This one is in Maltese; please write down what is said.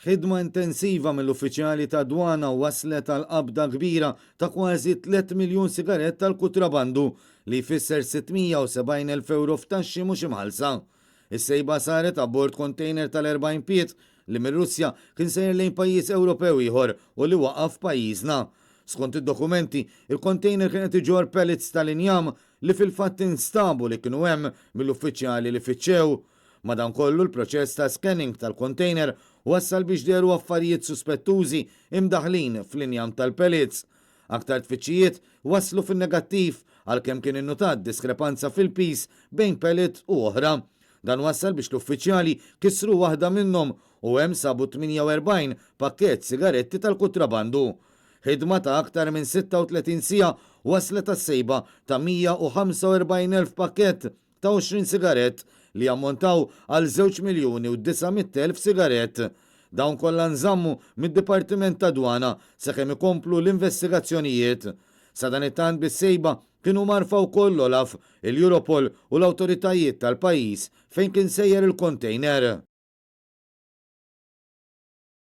Ħidma intensiva mill-uffiċjali tad-Dwana wasslet għal qabda kbira ta' kważi 3 miljun sigarett tal-kutrabandu, li jfisser 670 elf ewro f'taxxi mhux imħallsa. Is-sejba saret abbord kontejner tal-40 pied li mir-Russja kien sejjer lejn pajjiż Ewropew ieħor u li waqa' f'pajjiżna. Skont id-dokumenti, il-kontejner kien qed iġorr pellets tal-injam li fil-fatt instabu li kienu hemm mill-uffiċjali li fittxew. Madankollu, l-proċess ta' scanning tal-kontejner wassal biex dehru affarijiet suspettużi imdaħħlin fl-injam tal-pellets. Aktar tfittxijiet waslu fin-negattiv għalkemm kien innutat diskrepanza fil-piż bejn pellet u oħra. Dan wassal biex l-uffiċjali kisru waħda minnhom u hemm sabu 48 pakkett sigaretti tal-kutrabandu. Ħidma ta' aktar minn 36 siegħa wasslet għas-sejba ta' 145,000 pakkett ta' 20 sigarett li jammontaw għal 2,900,000 sigarett. Dawn kollha nżammu mid-Dipartiment tad-Dwana sakemm ikomplu l-investigazzjonijiet. Sadanittant bis-sejba kienu mgħarrfa wkoll l-OLAF, il-Europol u l-awtoritajiet tal-pajjiż fejn kien sejjer il-kontejner.